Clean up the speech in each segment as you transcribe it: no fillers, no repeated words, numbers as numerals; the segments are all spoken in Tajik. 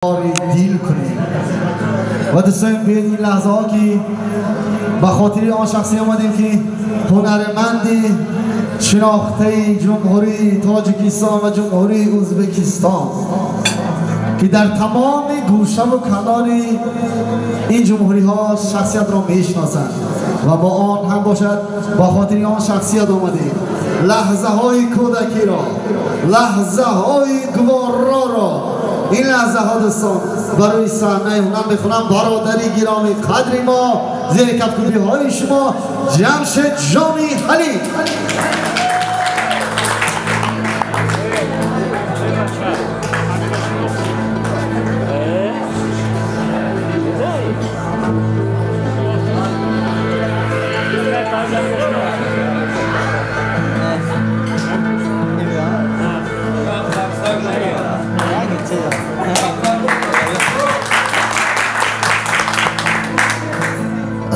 دیل کنیم و دوستان بیاید این لحظه ها که به خاطر آن شخصی آمدیم که هنرمندی شناخته جمهوری تاجیکستان و جمهوری ازبکستان که در تمام گوشه و کنار این جمهوری ها شخصیت را میشناسند و با آن هم باشد با خاطر آن شخصیت آمدیم. لحظه های کودکی را، لحظه های گوارا را، این لحظه ها دوستان برای صحنه هنر میخونم. برادری گرامی قدر ما زیر کفکوبی های شما جمشید جانی حلیم.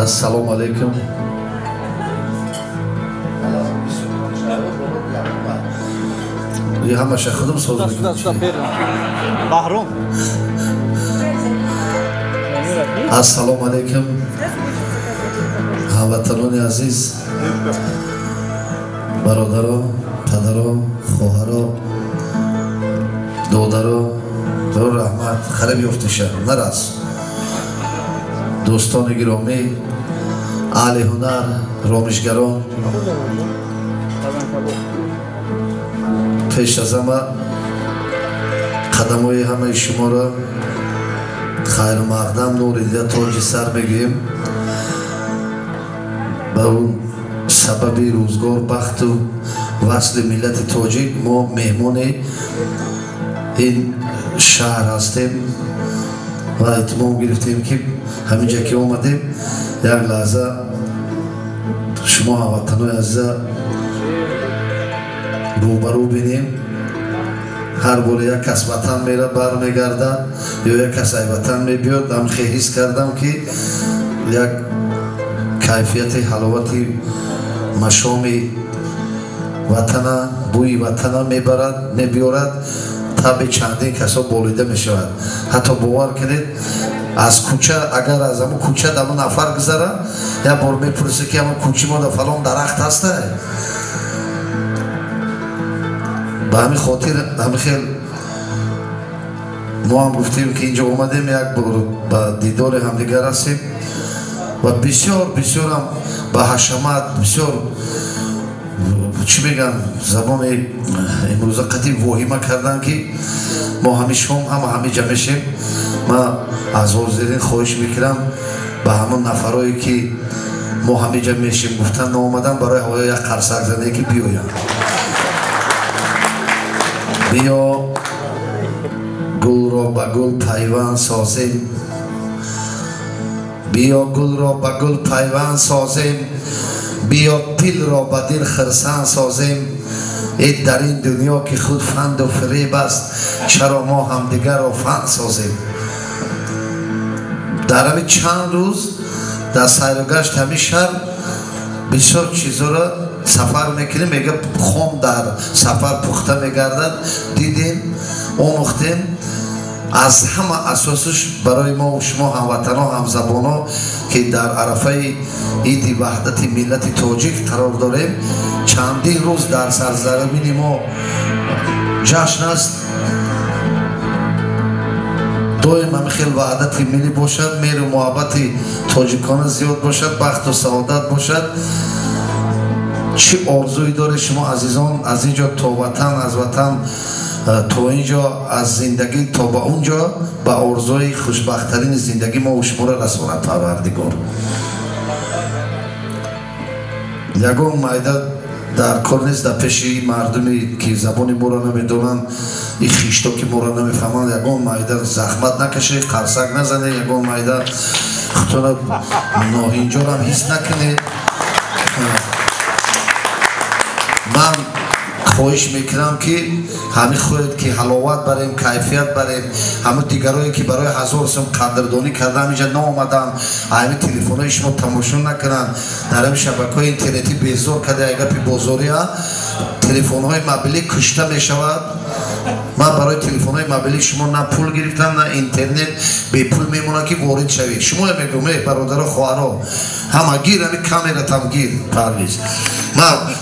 Assalomu alaykum. Ҳамаша худам соз мекунам. Баҳром. Ассалому алайкум. Ҳамватанони азиз, бародаро, падаро, хоҳаро, додаро, раҳмат, хариб ёфтиша, нарас. Дӯстони гиромӣ, аҳли ҳунар, ромишгарон, пеш аз ҳама қадамҳои ҳамаи шуморо хайру мақдам, нури дида тоҷи сар мегӯем. Ба он сабаби рӯзгор, бахту васли миллати тоҷик мо меҳмони ин шаҳр ҳастем ва эътимом гирифтем ки ҳаминҷа ки омадем як лаҳза шумо ҳамватанои азиза рӯбарӯ бинем. Ҳар боре як кас ватан мера бармегардад ё як кас ай ватан мебиёд, ҳам хел ҳис кардам ки як кайфияти ҳаловати машоми ватана, бӯи ватана мебарад, мебиёрад. Таби чандин касо болида мешавад. Ҳатто бовар кунед, аз кӯча агар аз ҳамон кӯча дамо нафар гузара, як бор мепурсӣ ки ҳамон кӯчи мо да фалон дарахт ҳаста. Ба ҳамин хотир ҳамин хел мо ҳам гуфтем ки инҷо омадем, як бор ба дидори ҳамдигар ҳастем ва бисёр бисёрам ба ҳашамат, бисёр чӣ мегӯям, забони имрӯза қатъи воҳима кардам ки мо ҳамин шом ҳама ҳамин ҷа мешем. Ман аз ҳозирин хоҳиш мекунам ба ҳамон нафарое ки мо ҳамин ҷа мешем гуфтан наомадам, барои ҳавоя як қарсак зане ки биёянд. Биё гулро ба гул пайванд созем, биё гулро ба гул пайванд созем, биё дилро ба дил хирсанд созем. Э дар ин дунё ки худ фанду фиреб аст, чаро мо ҳамдигарро фанд созем. Дар ҳамин чанд рӯз дар сайругашт ҳамин шаҳр бисёр чизҳоро сафар мекунем, мега хом дар сафар пухта мегардад. Дидем, омӯхтем. Аз ҳама асосиш барои мо шумо ҳамватано, ҳамзабоно ки дар арафаи иди ваҳдати миллати тоҷик қарор дорем, чандин рӯз дар сарзамини мо ҷашн аст. Доим ҳамин хел ваҳдати миллӣ бошад, меҳру муҳаббати тоҷикона зиёд бошад, бахту саодат бошад. Чӣ орзуе доред шумо азизон аз ин ҷо то ватан, аз ватан то ин ҷо, аз зиндагӣ то ба он ҷо, ба орзуи хушбахттарини зиндагӣ мо шуморо расонад Парвардигор. Ягон майда дар кор нест дар пеши мардуме ки забони моро намедонанд, и хишто ки моро намефаҳманд, ягон майда захмат накашед, қарсак назанед, ягон майда худтона ноҳинҷорам ҳис накунед. Ман хоҳиш мекунам ки ҳамин хоҳед ки ҳаловат барем, кайфият барем. Ҳамин дигарое ки барои 1000 сом қадрдонӣ кардан инҷа наомаданд, ҳамин телефонҳои шумо тамошо накунанд, дар ҳамин шабакаҳои интернетӣ безор карда як гапи бозория, телефонҳои мобилӣ кушта мешавад. Ман барои телефонҳои мобилии шумо на пул гирифтам, на интернет бепул мемонад, ки ворид шавед. Шумо мегӯм, э, бародаро, хоҳаро, ҳама гир, ами камератам гир, Парвиз, ман.